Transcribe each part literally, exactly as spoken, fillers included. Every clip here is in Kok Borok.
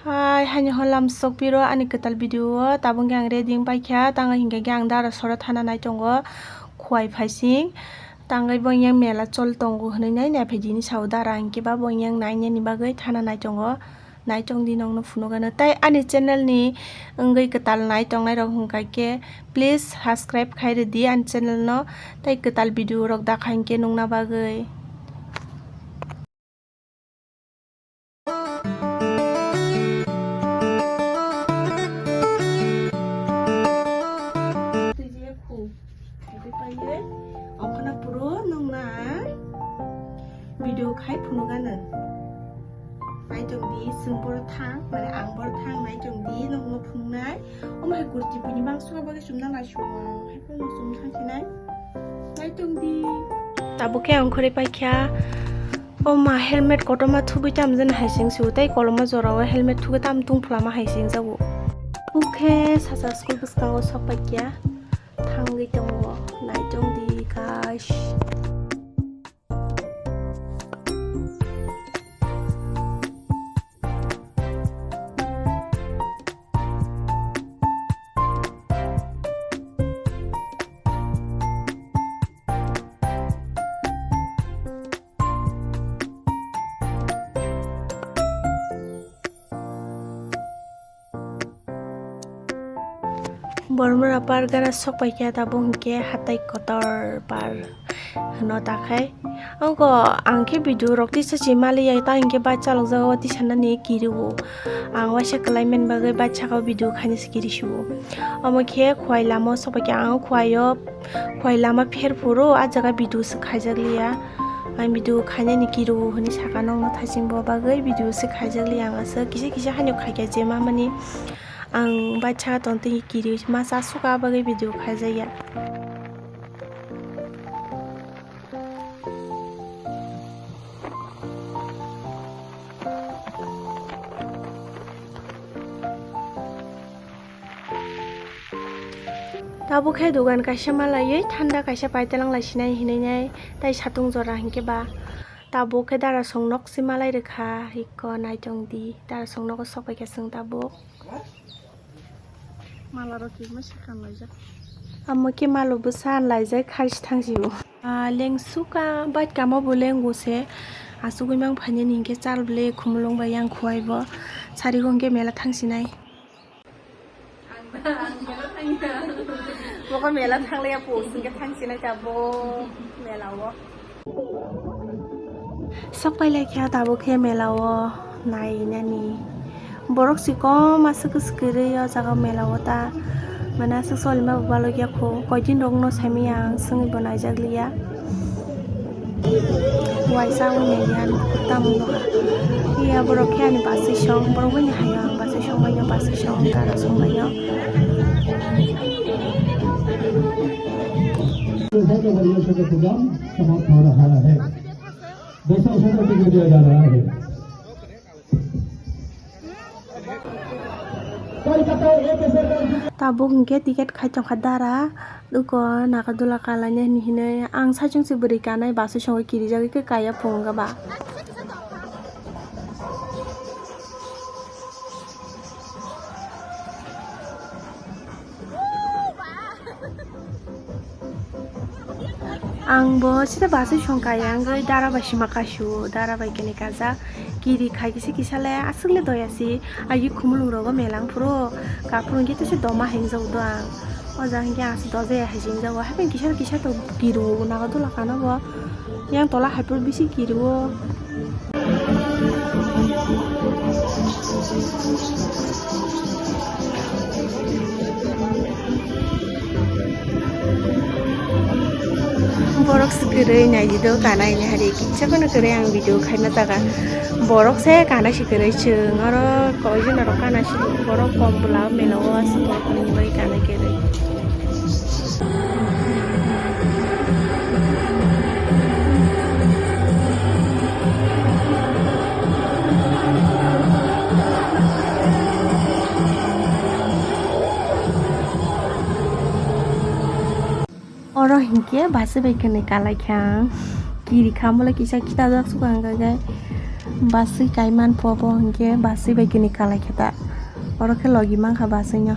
Hai, haini hor lam sokpiro ani kwtal video o, tabuk khe ang ready wng paikha, tangwi hinkhe ang dara sora thana nai tongo, Khowai phaising, tangwi bo yang mela chol tongo hwnwi nai, naiphaidi ni sao dara hinkhe ba bo yang nainani bagwi thana nai tongo, nai tongdi nokno phunukgano. Tai ani channel ni wngwi kwtal nai tongnai rok hwnkha khe please subscribe khai rwdi ani channel no, tai kwtal video rok dakha hinkhe nukna bagwi. Twi je khu, twi paiye, okhana puro nungna video khai phunukgana. Nai tongdi, chwng boro thang, mane ang boro thang, nai tongdi, nokno phunuknai. Omo hai kurti bini mangso bagwi chumna laisio, hai phano chum thangsinai. Nai tongdi. Tabuk khe ang khorwi paikha. O ma, helmet kotorma thugwi tamjani hai sing su, tei koloma jorao helmet thugwi tam tungphulama hai sing jago. Bukhe sacha school bwskango sok paikya, thangwi tongo, nai tongdi guys. Bormora par gara sok paikha, tabuk hinkhe hatai kotor par hwno takhai. Ongko ang khe video rok tisa se maliya, ta hinkhe bike chalokjago, tisa nani kirio. Ang waisa kwlai mani bagwi bike saka o video khainase kiri subo. Omo khe Khowai lama o sok paikha, ang Khowai o Khowai lama pher phuru ah jaga video se khaijak liya. Ang video khainani kirio hwnwi saka nokno thaching bo bagwi video se khaijak liya, ang aswk kisa kisa haino khaikha je ma mani ang bike saka tongtwi kirio ma cha suka bagwi video khaijakya. Tabuk khe dogan kaisa malaiwi thanda kaisa paitalang lai sinai hinwi nai, tai satung jora hinkhe ba tabuk khe darasong nok se malai rwkha, ikko nai tongdi, darasong nogo sok paikha chwng tabuk. Mala rok khe ma swkang laijak. Amo khe malo bwsa laijak kharchi thangsi o. Ah, lengsuka bike kamo bo lengo se. Asugwi mang phainani hinkhe chal ble khumulwng bai yang Khowai bo. Sarigo hinkhe mela thangsinai. Boko mela thangliya po, singke thangsinai ta bo mela o. Sok pailai kha tabuk khe mela o nainani. Borok si kom aswk swk kwrwi o jaga mela o ta. Mane aswk solima bo balokya kho. Koidin rokno saimanya ang swngwi bo naijak liya. Waisa wngya yan tamung nukha. Iya borok khe ani basui song, borok bai ni haino ang basui song bai no, basui song dara song bai no. पैसा जबरदस्ती का इंतजाम समाप्त हो रहा है। दो सौ रुपये टिकट दिया जा रहा है। Tabuk hinkhe ticket khai tongkha dara, uko Nagadula kalaina hinwi hinwi ang saichung se bwrwi kanai basui songo kirijagwi khe kaya phungo ba. Ang bo sida basui song kaya wngwi dara bai sima kasu, dara bai kene kajak kiri khai kisa kisa le aswk le doya si. Agi khumulwng rogo melang phuru kaphuru hwnkhe tesa doma hingjak do ang. O jaga hwnkhe ang se dojaya hai se wngjago. Haikhe kisa kisa to kiru Nagadula kana bo. Yang tola hai phuru bisi kiru o. Borok se kwrwi naidi do kanai ni hari kisa phano kwrwi ang video khaima jaga. Borok se kanai se kwrwi chwng oro koi jona rok kana se borok kom bwla o mela o aswk borok ni bai kanai kwrwi. Oro hinkhe basi bai kwnwi kalai kha ang. Kiri kha mole kisa kita jak suka ang gai gai. Baswi kaiman po bo hwnkhe baswi bai kini kalai khe ta. Oro khe logi mankha baswino.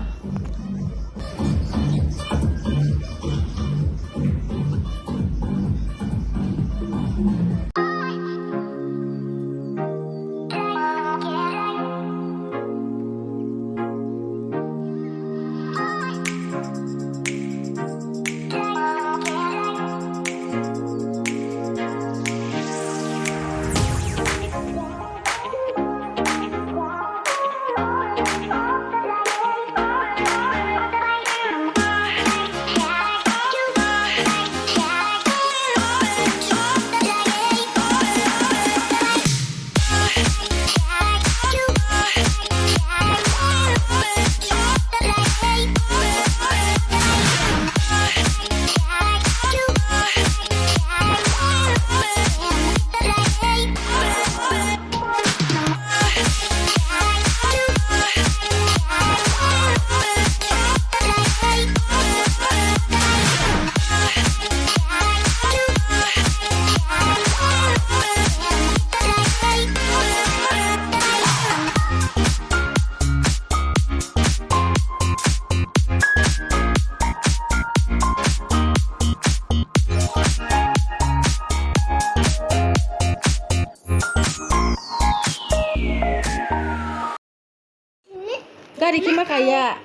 Gari khe ma kaya.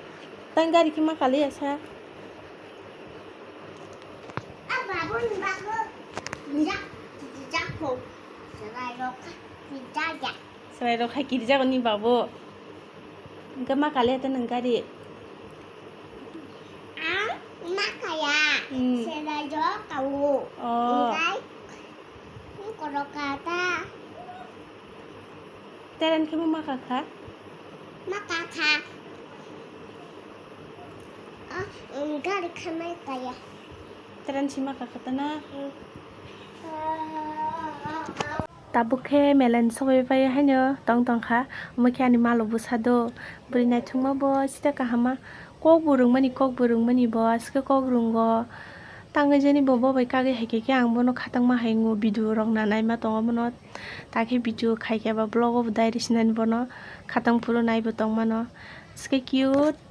Tang gari khe ma kali asa. Chwrai rok hai kiri jago ni babu. Hwnkhe ma kali ata nwng gari. Ang ma kaya. Hmm. Chwrai rok kawo. Oh. Hwnkhe korok kata. Teren khe ma maka kha? Maka kha. Ah, um, gari khamai kaya. Teren si maka kha tana? Mm. Tabuk khe melen sogwi pai haino tong tong kha. Omo khe ani malo bwsa do. Bwrwi naithokma bo sita kahama. Kok bo rwngmani, kok bo rwngmani bo, aswk khe kok rwngo. Tangwi jani bo, bo bai kagwi hai khe khe ang bono khatangma hai wngo, video rok na naima tongo bono. Ta khe video khai khe ba vlog o bo dai rw sinani bono khatang phuru nai bo tong mano. Aswk khe cute.